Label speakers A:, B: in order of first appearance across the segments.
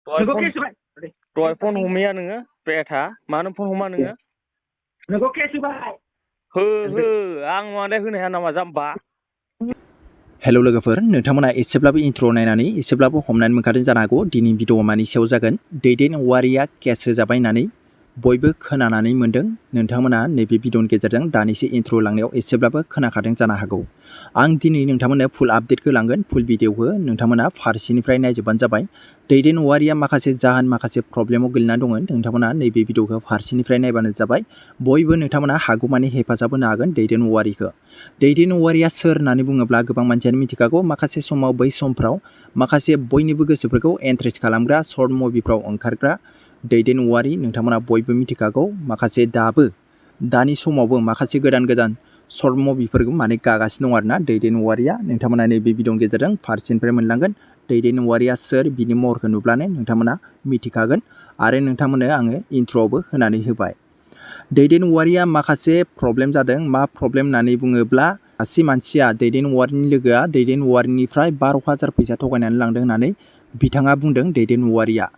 A: दहाय फन हमैया नोङो बेथा मानो फन हमा नोङो
B: नोंखौ केस होबाय
A: हो आं माने होनो हाया नामा जाम्बा
C: हेलौ लोगोफोर नोंथांमोना एसेब्लाबो इन्ट्र नायनानै एसेब्लाबो हमनानै मोनखादों जानो हागौ दिनै भिडिअ मानि सायाव जागोन दैदेन वारिया केस होजाबाय होननानै बयबो खोनानानै मोनदों नोंथांमोना नैबे भिडिअनि गेजेरजों दानिसो इन्ट्र लांनायाव एसेब्लाबो खोनाखादों जानो हागौ आं दिनै नोंथांमोननो फुल आपडेटखौ लांगोन फुल भिडिअखौ नोंथांमोना फारसेनिफ्राय नायजोबबानो जाबाय दैदेन वारिया माखासे जाहोन माखासे प्रब्लेमाव गोलैना दङ नोंथांमोना नैबे भिडिअखौ फारसेनिफ्राय नायबानो जाबाय बयबो नोंथांमोना हागौमानि हेफाजाब होनो हागोन दैदेन वारिखौ दैदेन वारिया सोर होननानै बुङोब्ला गोबां मानसियानो मिथिखागौ माखासे समाव बै समफ्राव माखासे बयनिबो गोसोफोरखौ एन्ट्रेस्ट खालामग्रा शर्ट मुभिफ्राव ओंखारग्रा दैदेन वारि नोंथांमोना बयबो मिथिखागौ माखासे दानि समावबो माखासे गोदान शर्ट मुभिफोरखौ माने गागासिनो दं आरोना दैदेन वारिया नोंथांमोना नैबे भिडिअनि गेजेरजों फारसेनिफ्राय मोनलांगोन दैदेन वारिया सोर बिनि महरखौ नुब्लानो नोंथांमोना मिथिखागोन आरो नोंथांमोननो आङो इन्ट्र'आवबो होनानै होबाय दैदेन वारिया माखासे प्रब्लेम जादों मा प्रब्लेम होननानै बुङोब्ला सासे मानसिया दैदेन वारिनि लोगोआ दैदेन वारिनिफ्राय 12,000 फैसा थगायनानै लांदों होननानै बिथाङा बुंदों दैदेन वारिया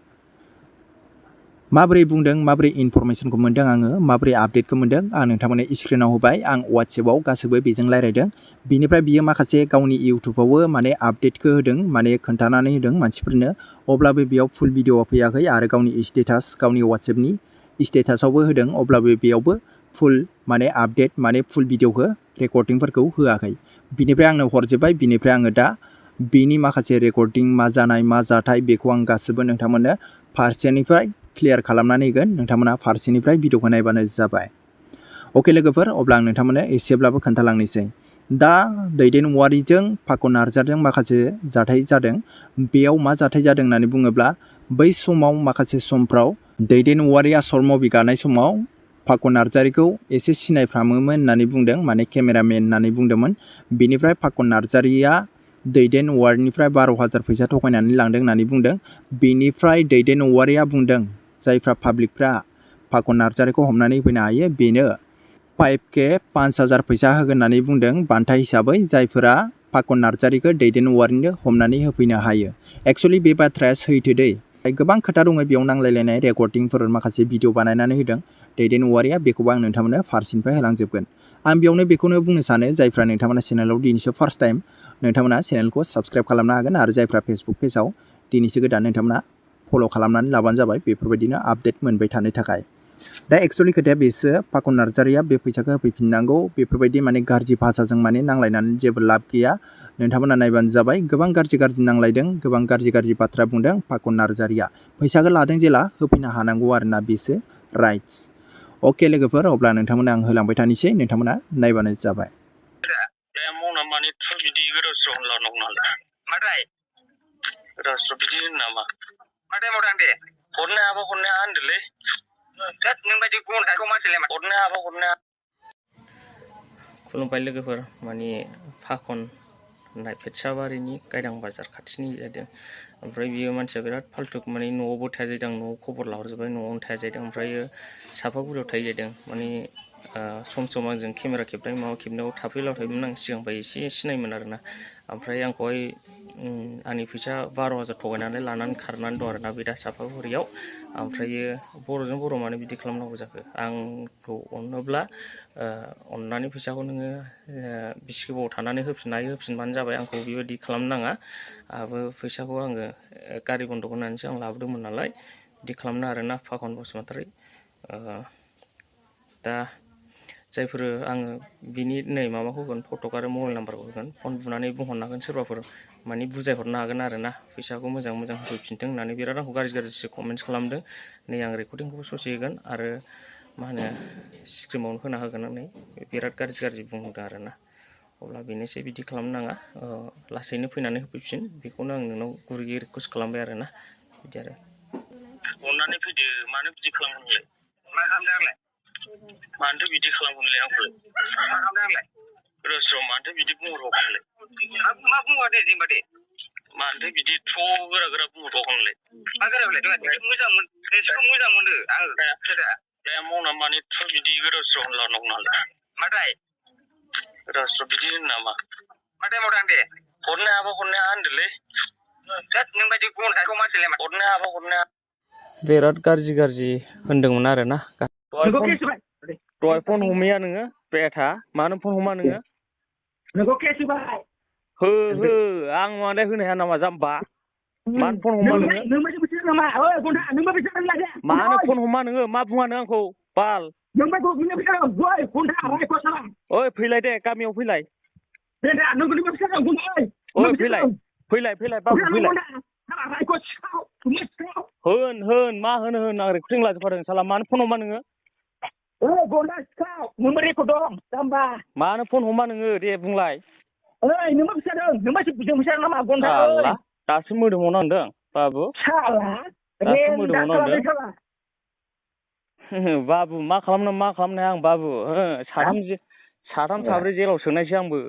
C: माबोरै बुंदों माबोरै इनफरमेशनखौ मोनदों आङो माबोरै आपडेटखौ मोनदों आं नोंथांमोननो स्क्रिनाव होबाय आं वाट्सएपआव गासैबो बेजों रायज्लायदों बिनिफ्राय बियो माखासे गावनि इउटुबावबो माने आपडेटखौ होदों माने खोन्थानानै होदों मानसिफोरनो अब्लाबो बेयाव फुल भिडिअआ फैयाखै आरो गावनि स्टेटास गावनि वाट्सएपनि स्टेटासावबो होदों अब्लाबो बेयावबो फुल माने आपडेट माने फुल भिडिअखौ रेकर्डिंफोरखौ होआखै बिनिफ्राय आंनो हरजोब्बाय बिनिफ्राय आङो दा बेनि माखासे रेकर्डिं मा जानाय मा जाथाय बेखौ आं गासिबो नोंथांमोननो फारसेनिफ्राय क्लियार खालामनानै होगोन नोंथांमोना फारसेनिफ्राय भिडिअखौ नायबानो जाबाय अके लोगोफोर अब्ला आं नोंथांमोननो एसेब्लाबो खोन्थालांनोसै दा दैदेन वारिजों पाकन नार्जारीजों माखासे जाथाय जादों बेयाव मा जाथाय जादों होननानै बुङोब्ला बै समाव माखासे समफ्राव दैदेन वारिया शर्ट मुभि गानाय समाव पाकन नार्जारीखौ एसे सिनायफ्रामोमोन होननानै बुंदों माने केमेरामेन होननानै बुंदोंमोन बिनिफ्राय पाकन नार्जारीया दैदेन वारिनिफ्राय 12,000 फैसा थगायनानै लांदों होननानै बुंदों बिनिफ्राय दैदेन वारिया बुंदों जायफ्रा पाब्लिकफ्रा पाकन नार्जारीखौ हमनानै फैनो हायो बेनो 5K 5,000 फैसा होगोन होननानै बुंदों बान्था हिसाबै जायफोरा पाकन नार्जारीखौ दैदेन वारिनो हमनानै होफैनो हायो एक्सुवेलि बे बाथ्राया सैथो दै गोबां खोथा दङ बेयाव नांलायलायनाय रेकर्डिंफोर माखासे भिडिअ बानायनानै होदों दैदेन वारिया बेखौबो आं नोंथांमोननो फारसेनिफ्राय होलांजोबगोन आं बेयावनो बेखौनो बुंनो सानो जायफ्रा नोंथांमोना चेनेलाव दिनैसो फार्स्ट टाइम नोंथांमोना चेनेलखौ साबस्क्राइब खालामनो हागोन आरो जायफ्रा फेसबुक पेजाव दिनैसो गोदान नोंथांमोना फल' खालामनानै लाबानो जाबाय बेफोरबायदिनो आपडेट मोनबाय थानो थाखाय दा एक्सुवेलि खोथाया बेसो पाकन नार्जारीया बे फैसाखौ होफैफिननांगौ बेफोरबायदि माने गाज्रि भाषाजों माने नांलायनानै जेबो लाब गैया नोंथांमोना नायबानो जाबाय गोबां गाज्रि नांलायदों गोबां गाज्रि बाथ्रा बुंदों पाकन नार्जारीया फैसाखौ लादों जेला होफैनो हानांगौ आरोना बेसो राइट्स अके लोगोफोर अब्ला नोंथांमोना आं होलांबाय थानोसै नोंथांमोना नायबानो जाबाय
D: खुलुमबाय लोगोफोर माने फाखन पेटसाबारिनि गायदां बाजार खाथिनि जादों ओमफ्राय बियो मानसिया बिराद फाल्टु माने न'आवबो थाया जादों न'आव खबर लाहरजोब्बाय न'आवनो थाया जादों ओमफ्राय सापागुरियाव थायो जादों माने सम आंजों केमेरा खेबनाय माबा खेबनायाव थाफैलाव थायोमोन आं सिगांफ्राय एसे सिनायमोन आरोना ओमफ्राय आंखौहाय आंनि फैसा 12,000 थगायनानै लानानै खारनानै दं आरोना बे दा सापागुरियाव ओमफ्रायो बर'जों बर' मानो बिदि खालामनांगौ जाखो आंखौ अनोब्ला अननानै फैसाखौ नोङो बेसे गोबाव थानानै होफिनबानो जाबाय आंखौ बेबायदि खालामनो नाङा आंबो फैसाखौ आङो गारि बन्दक होनानैसो आं लाबोदोंमोन नालाय बिदि खालामनो आरोना फाखन बसुमतारी दा जायफोर आङो बिनि नै माबाखौ होगोन फटक आरो मबाइल नाम्बारखौ होगोन फन बुनानै बुंहरनो हागोन सोरबाफोर माने बुजायहरनो हागोन आरोना फैसाखौ मोजां होफैफिनथों होननानै बिराद आंखौ गाज्रि कमेन्ट्स खालामदों नै आं रेकर्डिंखौबो ससे होगोन आरो मा होनो स्क्रिमावनो होना होगोन होननानै बिराद गाज्रि बुंदों आरोना अब्ला बेनोसै बिदि खालामनो नाङा लासैनो फैनानै होफैफिन बेखौनो आं नोंनाव गुरैयै रिकुवेस्ट खालामबाय आरोना बिदि आरो अननानै फैदो मानो बिदि खालामगोनलाय मा खालामदों आंलाय मानोथो बिदि खालामगोनलाय आंखौ मा खालामदों आंलाय रस्र मानोथो बिदि बुंहरबावगोनलाय मा बुंहर दे जेनेबा दे मानोथो बिदि गोरा बुंहरबावगोनलाय मा गोरालाय मोजां मोनो आङो दा मावना माने बिदि रस्र होनलानांगौ नालाय माथाय रस्र बिदि होनो नामा मा टाइमाव थांदे हरनो हाबा हरनो होनदोलै बिराद गाज्रि होनदोंमोन आरोना।
B: नोंखौ केस होबाय
A: दहाय फन हमैया नोङो बेथा मानो फन हमा नोङो
B: नोंखौ केस होबाय
A: हो आं माने होनो हाया नामा जाम्बा मानो फन हमा नोङो
B: नों बायदि बिसोर नामा ओइ गन्धा नों बायदि बिसोर लादे
A: मानो फन हमा नोङो मा बुङा नों आंखौ बाल
B: नों बायदि बिसोर ओइ गन्धा रायखौ साला
A: ओइ फैलाय दे गामियाव फैलाय
B: देदा नों बायदि बिसोर गन्धा
A: ओइ फैलाय बाबु फैलाय
B: रायखौ सिखाव
A: होन मा होनो आं रेकर्डिं लाजोबखादों साला मानो फन हमा नोङो
B: ओइ गन्धा सिखाव नोंबो रेकर्ड दं जाम्बा
A: मानो फन हमा नोङो दे बुंलाय
B: ओइ नोंबो बिसारदों नों बायदि बिसोर नामा गन्धा ओइ
A: दासो मोदोमाव नांदों बाबु
B: साला
A: दासो मोदोमाव नांदों
B: साला
A: बाबु मा खालामनो हाया आं बाबु साथाम साब्रै जेलाव सोनायसै आंबो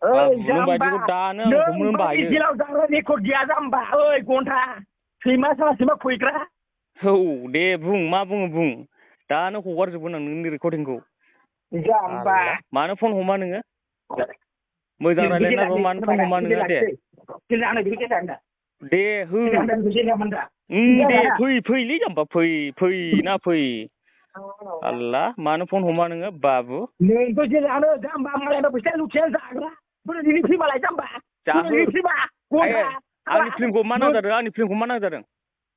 B: ओइ
A: नों बायदिखौ दानो आं हमनो बायो
B: जेलाव जाग्रा रेकर्ड गैया जाम्बा ओइ गन्धा सैमा फैग्रा
A: औ दे बुं मा बुङो बुं दानो हगारजोबगोन आं नोंनि रेकर्डिंखौ
B: जाम्बा
A: मानो फन हमा नोङो मोजां रायलायनांगौ मानो फन हमा नोङो दे दे हो दे फैलै जाम्बा फैना फै आल्ला मानो फन हमा नोङो बाबु
B: नोंखौ जेलानो जाम्बा मालायनाव फैसा लुथिया जाग्रा बोरै नोंनि फैमालाय जाम्बा
A: आंनि फिल्मखौ मा नांजादों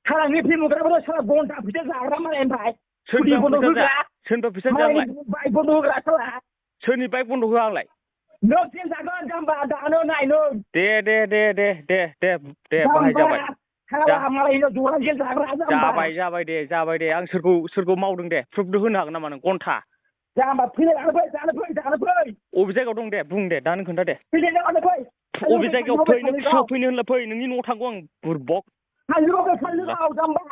B: सालांनि फिल्म होग्राफोरा साला गन्धा फैसा जाग्रा मालायनिफ्राय
A: सोरनिफ्राय फैसा जालाय
B: बाइक बन्द होग्रा साला
A: सोरनि बाइक बन्द होआ आंलाय
B: नों जेल जागोन जाम्बा दानो नाय नों
A: दे बाहाय जाबाय जाबाय दे आं सोरखौ मावदों दे प्रुफबो होनो हागोन नामा नों गन्था
B: जाम्बा जानो फै
A: अबे जायगायाव दं दे बुं दे दानो खोन्था दे
B: फै
A: अबे जायगायाव फै नों फैनो होनला फै नोंनि न'आव थांगौ आं बुरबक
B: काजलगाव जाम्बा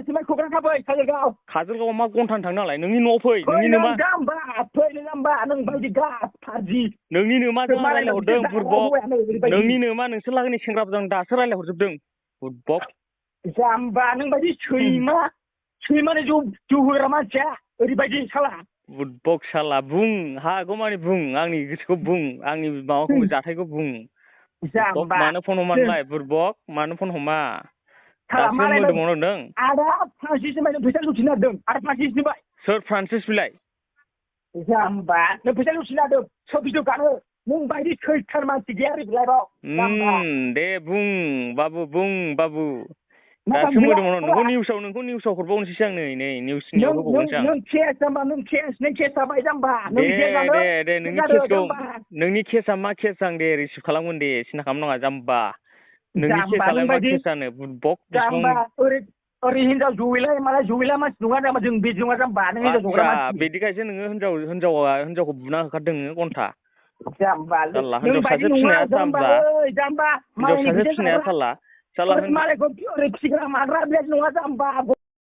B: सिमाय खुग्राखा फै
A: काजलगावआव मा घन्टानि थांनो नालाय नोंनि न'आव फै नोंनिनो मा
B: जाम्बा नों बायदि फाजि
A: नोंनिनो मा जों रायलायहरदों बुरबक नोंनिनो मा नोंसोर लागोनि सेंग्राफोरजों दासो रायलायहरजोबदों बुरबक
B: जाम्बा नों बायदि सैमानो जौ होग्रा मानसिया ओरैबायदि साला
A: बुरबक साला बुं हागौ मानि बुं आंनि गोसोखौ बुं आंनि माबाखौ जाथायखौ बुं
B: जाम्बा
A: मानो फन हमा नोंलाय बुरबक मानो फन हमा दासो मोदोमाव नांदों
B: आदा फ्रान्सिस फैसा लुथिनो नागिरदों आदा फ्रान्सिस निबाय
A: सोर फ्रान्सिस बिलाय
B: जाम्बा नों फैसा लुथिनो नागिरदों सब भिडिअ गानो नों बायदि सैथान मानसि गैया लाइफआव
A: दे बुं बाबु दासो मोदोमाव नोंखौ निउसाव हरबावनोसै आं नै निउसनियाव होबावनोसै आं
B: नों केस जाबाय जाम्बा
A: दे नोंनि केसा मा केस आं दे रिसिभ खालामगोन दे सिन्था खालामनाङा जाम्बा नोंनि केसालाय मा केसानो बुरबक
B: ओरै हिनजाव जुवैलाय मालाय जुवैला मानसि नङा जाम्बा जों बे नङा जाम्बा नों हिनजाव जुवग्रा मानसि
A: बिदिखायसो नोङो हिनजावखौ बुना होखारदों नोङो गन्था
B: जाम्बा
A: हिनजाव सासे फिसिनाया
B: जाम्बा
A: हिनजाव सासे फिसिनाया साला
B: मालायखौ फिसिग्रा माग्रा बे नङा जाम्बा